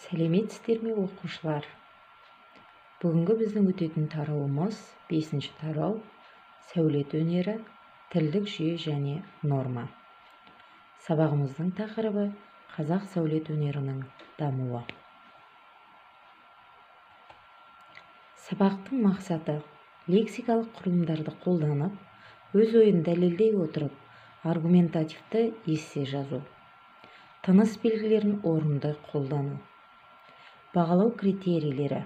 Сәлеметсіздер ме, оқушылар? Бүгінгі біздің өтетін тарауымыз 5-ші тарау сәулет өнері, тілдік жүйе және норма. Сабағымыздың тақырыбы қазақ сәулет өнерінің дамуы. Сабақтың мақсаты лексикалық құрылымдарды қолданып, өз ойын дәлелдей отырып, аргументативті эссе жазу. Тыныс белгілерін орынды қолдану. Бағалау критерийлері.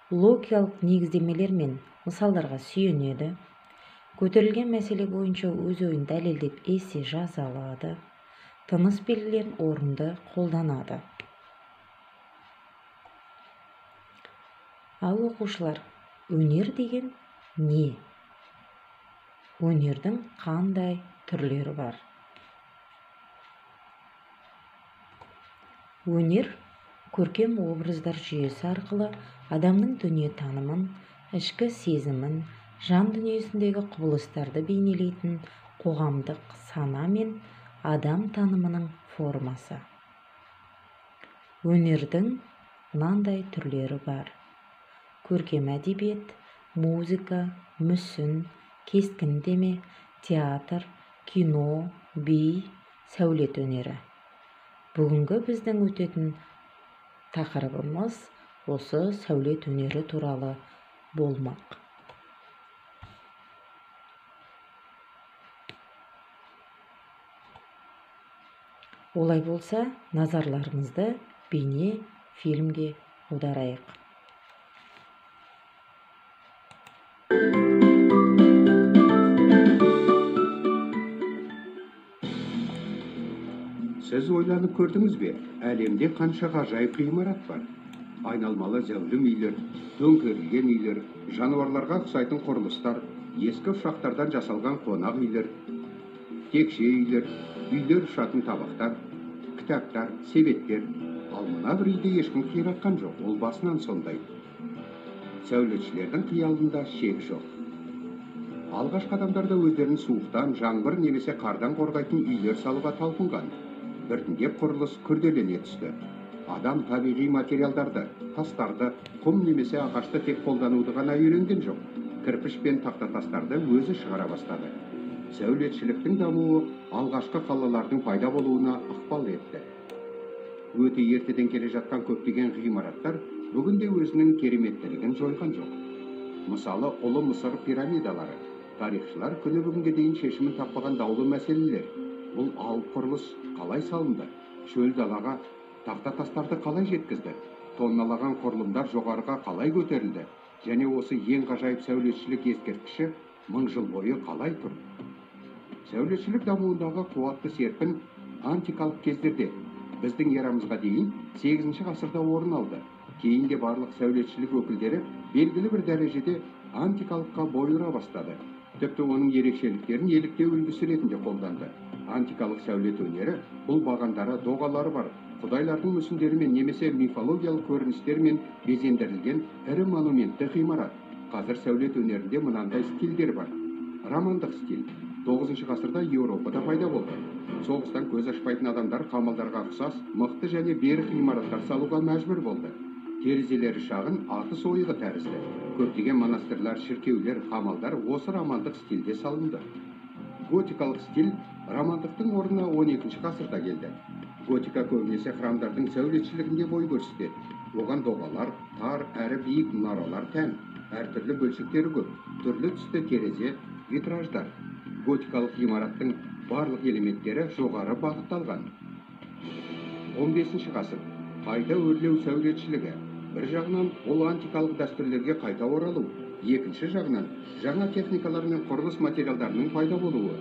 Логикалық негіздемелер мен мысалдарға сүйенеді. Көтерілген мәселе бойынша өз ойын дәлелдеп эссе жаза алады. Тыныс белгілерін орынды қолданады. Ал оқушылар, өнер деген не? Өнердің қандай түрлері бар? Өнер көркем образдар жүйесі арқылы адамның дүниетанымын, ішкі сезімін, жан дүниесіндегі құбылыстарды бейнелейтін қоғамдық сана мен адам танымының формасы. Өнердің мынандай түрлері бар: көркем әдебиет, музыка, мүсін, кескіндеме, театр, кино, би, сәулет өнері. Бүгінгі біздің өтетін тақырыбымыз осы сәулет өнері туралы болмақ. Олай болса, назарларыңызды бейне фильмге аударайық. Сіз ойланып көрдіңіз бе, әлемде қанша ғажайып ғимарат бар? Айналмалы зәулім үйлер, төңкерілген үйлер, жануарларға ұқсайтын құрылыстар, ескі ұшақтардан жасалған қонақ үйлер, текше үйлер, үйлер ұшатын табақтар, кітаптар, себеттер. Ал мына бір үйді ешкім қиратқан жоқ, ол басынан сондай. Сәулетшілердің қиялында шек жоқ. Алғашқы адамдар да өздерін суықтан, жаңбыр немесе қардан қорғайтын үйлер салуға талпынған. Біртіндеп құрылыс күрделене түсті. Адам табиғи материалдарды, тастарды, құм немесе ағашты тек қолдануды ғана үйренген жоқ. Кірпіш пен тақта тастарды өзі шығара бастады. Сәулетшіліктің дамуы алғашқы қалалардың пайда болуына ықпал етті. Өте ертеден келе жатқан көптеген ғимараттар бүгінде өзінің кереметтілігін жойған жоқ. Мысалы, ұлы Мысыр пирамидалары. Тарихшылар күні бүгінге дейін шешімін таппаған даулы мәселелер. Бұл алып құрылыс қалай салынды? Шөл далаға тақта тастарды қалай жеткізді? Тонналаған құрылымдар жоғарыға қалай көтерілді? Және осы ең ғажайып сәулетшілік ескерткіші мың жыл бойы қалай тұр? Сәулетшілік дамуындағы қуатты серпін антикалық кездерде біздің эрамызға дейін 8 ғасырда орын алды. Кейін де барлық сәулетшілік өкілдері белгілі бір дәрежеде антикалыққа бой ұра бастады. Тіпті оның ерекшеліктерін еліктеу үлгісі ретінде қолданды. Антикалық сәулет өнері бұл бағандары, доғалары бар, құдайлардың мүсіндерімен немесе мифологиялық көріністермен безендірілген ірі монументті ғимарат. Қазір сәулет өнерінде мынандай стильдер бар. Романдық стиль 9 ғасырда Еуропада пайда болды. Соғыстан көз ашпайтын адамдар қамалдарға ұқсас мықты және берік ғимараттар салуға мәжбүр болды. Терезелері шағын, атыс ойығы тәрізді. Көптеген монастырлар, шіркеулер, қамалдар осы романдық стильде салынды. Готикалық стиль романдықтың орнына 12 ғасырда келді. Готика көбінесе храмдардың сәулетшілігінде бой көрсетеді. Оған доғалар, тар әрі биік мұнаралар тән, әртүрлі бөлшектері көп, түрлі түсті терезе, витраждар. Готикалық ғимараттың барлық элементтері жоғары бағытталған. 15 ғасыр қайта өрлеу сәулетшілігі. Бір жағынан ол антикалық дәстүрлерге қайта оралу, екінші жағынан жаңа техникалар мен құрылыс материалдарының пайда болуы.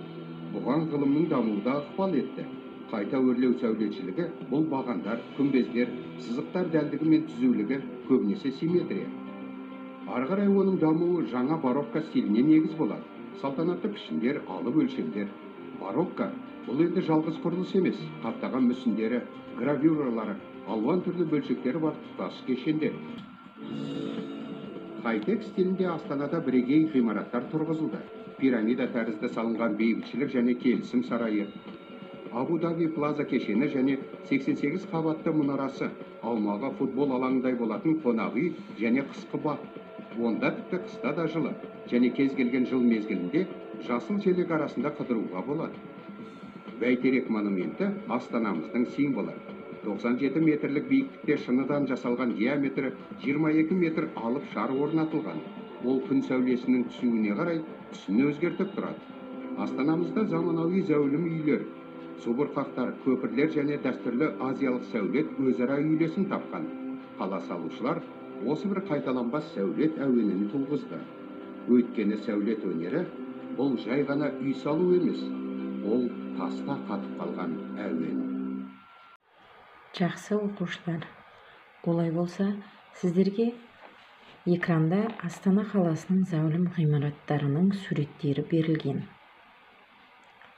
Бұған ғылымның дамуы да ықпал етті. Қайта өрлеу сәулетшілігі бұл бағандар, күмбездер, сызықтар дәлдігі мен түзулігі, көбінесе симметрия. Ары қарай оның дамуы жаңа барокко стиліне негіз болады. Салтанатты пішіндер, алып өлшемдер. Барокко бұл енді жалғыз құрылыс емес, қаптаған мүсіндері, гравюралары, алуан түрлі бөлшектері бар тұтас кешендер. Хай-тек стилінде Астанада бірегей ғимараттар тұрғызылды. Пирамида тәрізді салынған бейбітшілік және келісім сарайы, Абу-Даби Плаза кешені және 88 қабатты мұнарасы, аумағы футбол алаңындай болатын қонақ үй және қысқы бақ. Онда тіпті қыста да жылы және кез келген жыл мезгілінде жасыл желек арасында қыдыруға болады. Бәйтерек монументі астанамыздың символы. 97 метрлік биіктікте шыныдан жасалған диаметрі 22 метр алып шар орнатылған. Ол күн сәулесінің түсуіне қарай түсін өзгертіп тұрады. Астанамызда заманауи зәулім үйлер, субұрқақтар, көпірлер және дәстүрлі азиялық сәулет өзара үйлесім тапқан. Қала салушылар осы бір қайталанбас сәулет әуенін туғызды. Өйткені сәулет өнері бұл жай ғана үй салу емес, ол таста қатып қалған әуен. Жақсы оқушылар, олай болса, сіздерге экранда Астана қаласының зәулім ғимараттарының суреттері берілген.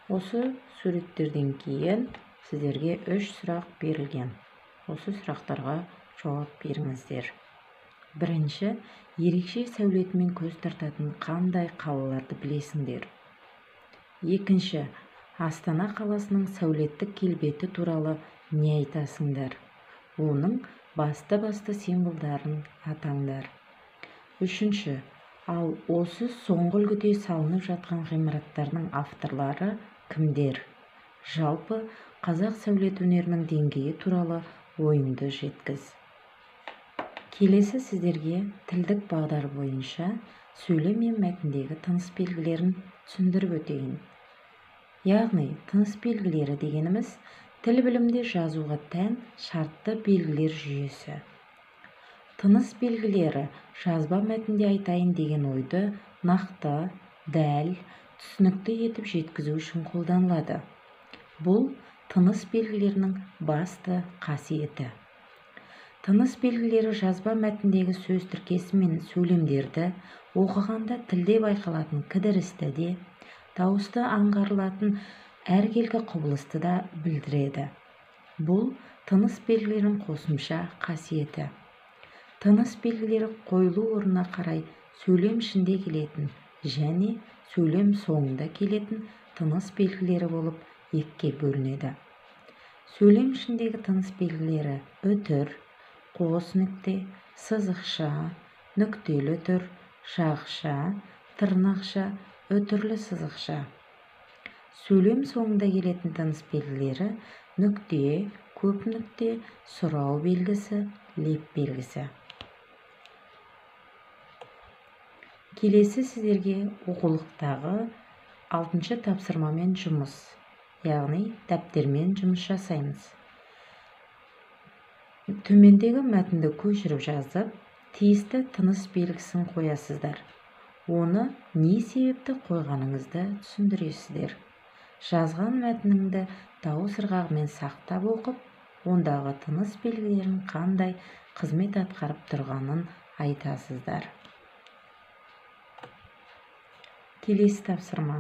Осы суреттерден кейін сіздерге 3 сұрақ берілген. Осы сұрақтарға жауап беріңіздер. Бірінші, ерекше сәулетімен көз тартатын қандай қалаларды білесіңдер? Екінші, Астана қаласының сәулеттік келбеті туралы не айтасыңдар? Оның басты-басты символдарын атаңдар. Үшінші, ал осы соңғы үлгіде салынып жатқан ғимараттардың авторлары кімдер? Жалпы, қазақ сәулет өнерінің деңгейі туралы ойыңды жеткіз. Келесі сіздерге тілдік бағдар бойынша сөйлем мен мәтіндегі тыныс белгілерін түсіндіріп өтейін. Яғни, тыныс белгілері дегеніміз тіл білімінде жазуға тән шартты белгілер жүйесі. Тыныс белгілері жазба мәтінде айтайын деген ойды нақты, дәл, түсінікті етіп жеткізу үшін қолданылады. Бұл тыныс белгілерінің басты қасиеті. Тыныс белгілері жазба мәтіндегі сөз тіркесі мен сөйлемдерді оқығанда тілде байқалатын кідірісті де, дауысты аңғарылатын әркелкі құбылысты да білдіреді. Бұл тыныс белгілерінің қосымша қасиеті. Тыныс белгілері қойылу орнына қарай сөйлем ішінде келетін және сөйлем соңында келетін тыныс белгілері болып екіге бөлінеді. Сөйлем ішіндегі тыныс белгілері үтір, қос нүкте, сызықша, нүктелі үтір, жағша, тырнақша, үтірлі сызықша. Сөйлем соңында келетін тыныс белгілері нүкте, көп нүкте, сұрау белгісі, леп белгісі. Келесі сіздерге оқулықтағы 6-шы тапсырмамен жұмыс, яғни дәптермен жұмыс жасаймыз. Төмендегі мәтінді көшіріп жазып, тиісті тыныс белгісін қоясыздар. Оны не себепті қойғаныңызды түсіндіресіздер. Жазған мәтініңді дауыс ырғағымен сақтап оқып, ондағы тыныс белгілерін қандай қызмет атқарып тұрғанын айтасыздар. Келесі тапсырма.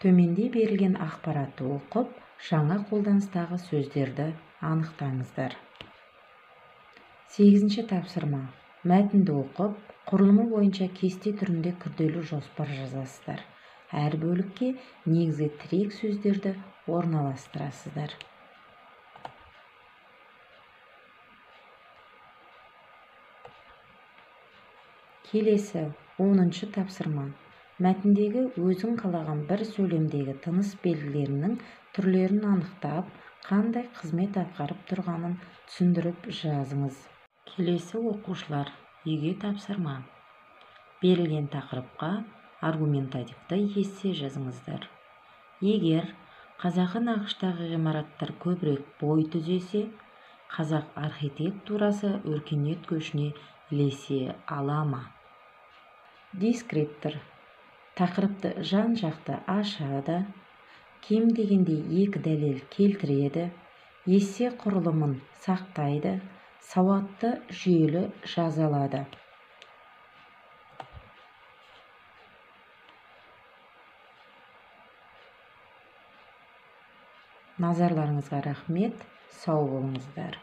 Төменде берілген ақпаратты оқып, жаңа қолданыстағы сөздерді анықтаңыздар. 8-ші тапсырма. Мәтінді оқып, құрылымы бойынша кесте түрінде күрделі жоспар жазасыздар. Әр бөлікке негізгі тірек сөздерді орналастырасыздар. Келесі 10-шы тапсырма. Мәтіндегі өзің қалаған бір сөйлемдегі тыныс белгілерінің түрлерін анықтап, қандай қызмет атқарып тұрғанын түсіндіріп жазыңыз. Келесі оқушылар, үйге тапсырма. Берілген тақырыпқа аргументативті эссе жазыңыздар. Егер қазақы нақыштағы ғимараттар көбірек бой түзесе, қазақ архитектурасы өркениет көшіне ілесе ала ма? Дескриптор тақырыпты жан-жақты ашады, кем дегенде 2 дәлел келтіреді, эссе құрылымын сақтайды, сауатты жүйелі жаза алады. Назарларыңызға рахмет, сау болыңыздар.